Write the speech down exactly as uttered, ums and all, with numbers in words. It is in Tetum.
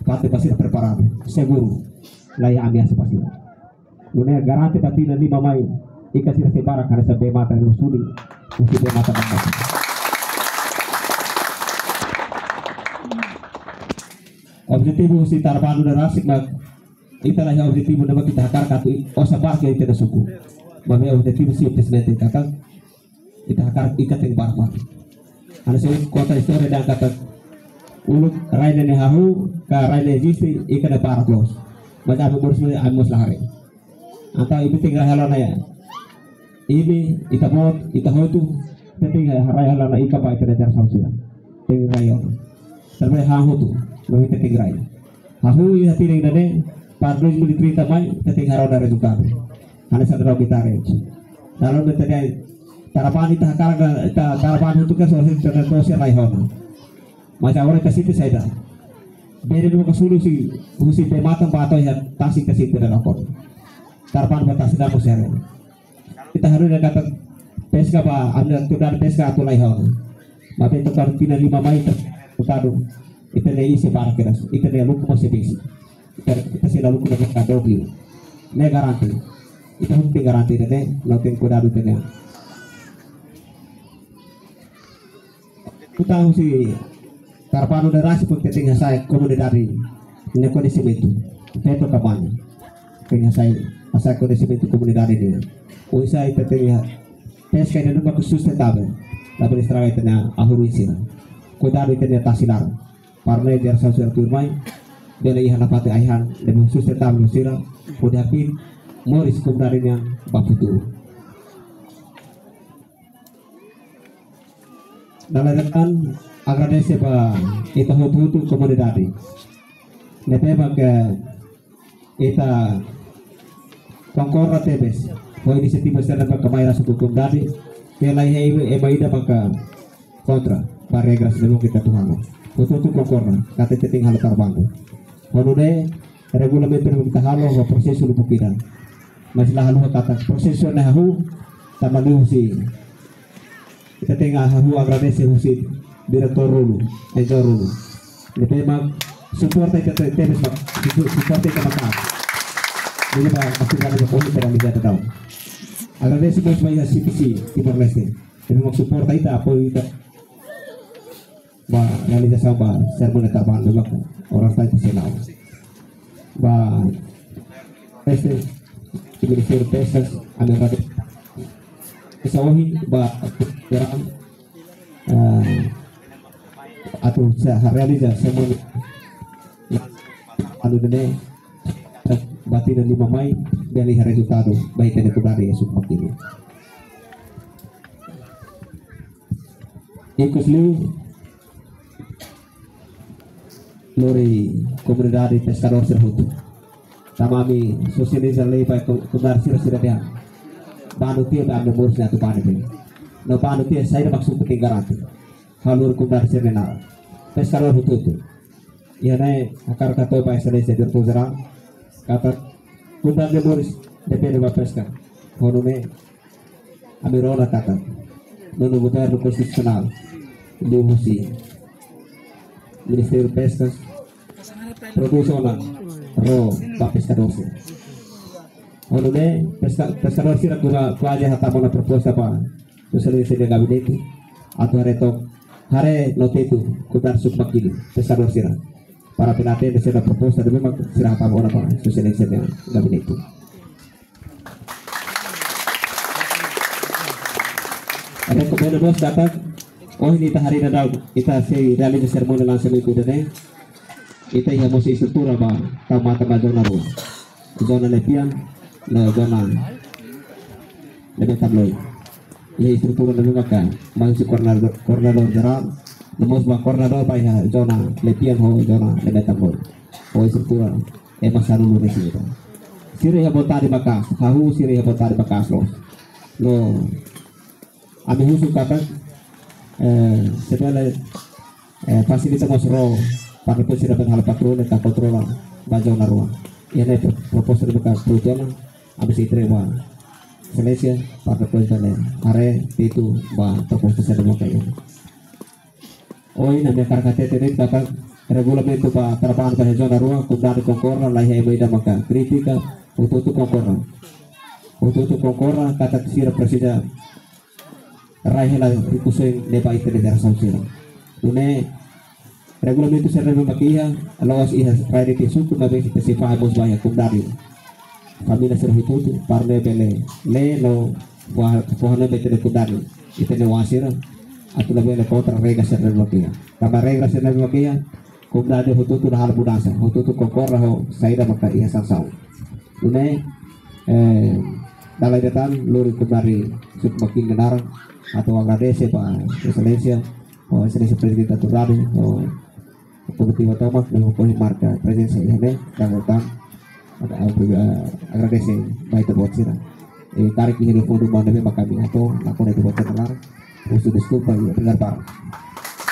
Parte ba sira preparadu, seguru, la iha ameasa ba sira. Nune'e garante ba tinan lima mai, ika sira sei barak hanesan bee-matan no suli, husi bee-matan ba matan. Objetivu husi Tara Bandu ne'e rasik mak, ita la iha objetivu ne'ebé ita hakarak atu osan barak iha ita-nia suku. Maibé objetivu simples ne'e katak, ita hakarak ita tenke barak. Hanesan konta istória dehan katak, uluk rai ne'e hahú, ka rai ne'e eziste, ika ne'e barak loos. Mas ami moris ne'e, ami mós la haree. Entaun imi tenke rai halo ona. Imi, ita-boot, ita hotu, ita tenke rai halo ona ika ba ita-nia jerasaun sira. Tenke rai ona. Tanba hahú hotu, no ita tenke rai. Hahú iha tinan ida-ne'e, para dois mil e trinta mai, ita tenke haree ona rezultadu. Hanesan daudaun ita haree. Lalu ita dehan, Tara Bandu ita hakarak, ita Tara Bandu hotu kan sosial, ita sosial rai halo ona. Mas agora ita sente saida. Bee ne'ebé mak sulu husi, husi bee-matan ba to'o iha tasi ita sente daudaun. Tara Bandu ba tasi daudaun sere. Ita haree katak peska ba, ami-nia atividade peska atu laiha ona. Maibé to'o tinan lima mai ita, ita-nia isin barak kedas, ita-nia lucru mós sei besik. Ita, ita sei la lucru ne'e ka doble. Ne'e garante. Ita hotu tenke garante ida-ne'e, no tenke kuidadu ida-ne'e. Ita husi Tara Bandu ne'e rasik mak ita tenke hasa'e komunidade nia koñesimentu. Feto ka mane. Tenke hasa'e, hasa'e koñesimentu komunidade nian. Oinsá ita tenke peska ida-ne'ebé mak sustentável. Labele estraga ita-nia ahu-ruin sira. Kuidadu ita-nia tasi laran. Para ne'e jerasaun sira tuirmai bele iha nafatin ai-han ne'ebé sustentável sira hodi hapin moris komunidade nian ba futuru. Dala ida tan agradese ba ita hotu-hotu komunidade. Ne'ebé mak ita konkorda tebes ho inisiativa sira ne'ebé mak mai husi komunidade, ke la iha ema ida mak kontra ba regras ne'ebé mak ita atu halo. Hotu-hotu konkorda katak ita tenke halo Tara Bandu. Ho nune'e regulamentu ne'ebé mak ita halo, ho prosesu lubuk ida. Mas la haluha katak prosesu ne'e hahú, tanba liuhusi. Ita tenke hahú agradese husi diretór Rulu, Enzo Rulu. Ne'ebé mak suporta ita te-, tebes mak, su-, suporta ita maka'as. Jadi ba, pasti ada ba kami terang di jada daun. Agradese mós ba iha C P C Timor-Leste. Ne'ebé mak suporta ita, apoiu ita. Ba realizasaun ba serimónia Tara Bandu ne'e mak orang tadi senau. Ba este Ministériu Peskas, ami rade. Esa ohin ba geral, eh, atu se realiza serimónia anu ne'e, ba tinan lima mai, bele iha rezultadu, ba ita-nia komunidade iha suku Makili. Ikus liu, lori komunidade peskadór sira hotu. Tanba ami sosializa lei ba ko-, komunidade sira, sira dehan. Bandu tiha ami moris ne'e atu bane bee. No bandu tiha saida mak suku tenke garante. Halo lori komunidade sira ne'e nada. Peskadór hotu-hotu. Iha ne'e hakarak hato'o ba Exelénsia Diretór Jerál. Katak komunidade moris depende ba peska. Ho nune'e ami rona katak nonu governu konstitusionál liuhusi Ministériu Peskas prodús ona ró ba peskadór sira. Ho nune'e peska-, peskadór sira kura kuaze hatama ona proposta ba Sua Exelénsia nia gabinete atu haree took, haree no tetu komunidade suku Makili peskadór sira. Para bele atende sira-nia proposta ne'ebé mak sira hatama ona ba Sua Exelénsia nia gabinete. Rekomenda mós katak, ohin ita haree daudaun, ita sei realiza serimónia lansamentu ida-ne'e, ita iha mós estrutura ba tau matan ba zona rua. Zona Lepian, no zona Lemetamloi. Iha estrutura ne'ebé maka, mai husi koordenadór, koordenadór jerál, no mós ba koordenadór ba iha zona Lepian ho zona Lemetamloi. Ho estrutura ema sanulu-resin-ida. Sira iha vontade maka'as, hahú sira iha vontade maka'as loos. No, ami husu katak, eh, se bele, eh, fasilita mós ró, para depois sira bele halo patrulla, ka kontrola ba zona rua. Iha ne'e pro-, proposta ne'ebé mak produs ona, ami sei entrega ba Exelénsia, para depois bele haree tetu ba proposta sira ne'ebé mak iha. Ohin ami hakarak hatete de'it katak, regulamentu ba traballu ba zona rua, komunidade konkorda, laiha ema ida maka kritika, hotu-hotu konkorda. Hotu-hotu konkorda katak sira presiza rai hela rikusoin ne'ebé ita-nia jerasaun sira. Nune'e regulamentu sira ne'ebé mak iha, la'ós iha rai de'it iha suku, maibé ita sei fahe mós ba iha komunidade. Família sira hotu-hotu, para ne'e bele lee no fó, fó hanoin ba ita-nia komunidade, ita-nia oan sira, atu labele kontra regra sira ne'ebé mak iha. Tanba regra sira ne'ebé mak iha, komunidade hotu-hotu la halo mudansa, hotu-hotu konkorda ho saida maka iha sansaun. Nune'e, eh, dala ida tan, lori komunidade Suku Makin nia naran, atu agradese ba Exelénsia, ho Exelénsia Prezidente Autoridade, ho komitiva tomak, no ohin marka prezensa iha ne'e, dan utan, ada, eh, agradese ba ita-boot sira. Eh, karik iha fundu mane be makami atau lakon ita-boot sira lar, husu deskulpa, i obrigadu barak.